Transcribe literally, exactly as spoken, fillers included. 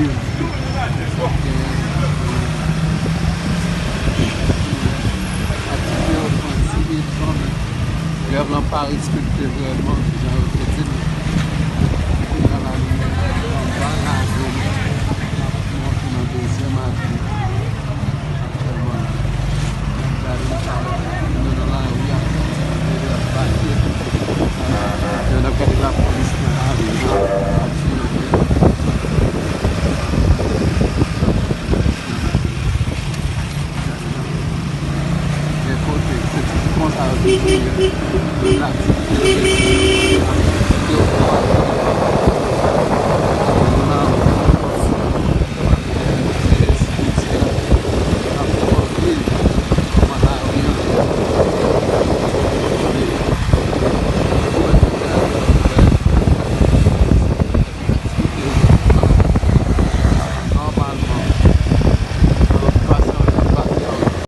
Grèv lan pa respekte vrèman, jan yo te di l. Kounya la, nou anba lago, n ap monte nan dezyèm avni. Aktyèlman, n ap gade nou talè, nou nan lari a, nou ap bake. Yo, n ap gade lapolis nan lari a, ap tiye moun. Gen kote, se ti konsa yo te jwe, yo laktifye, yo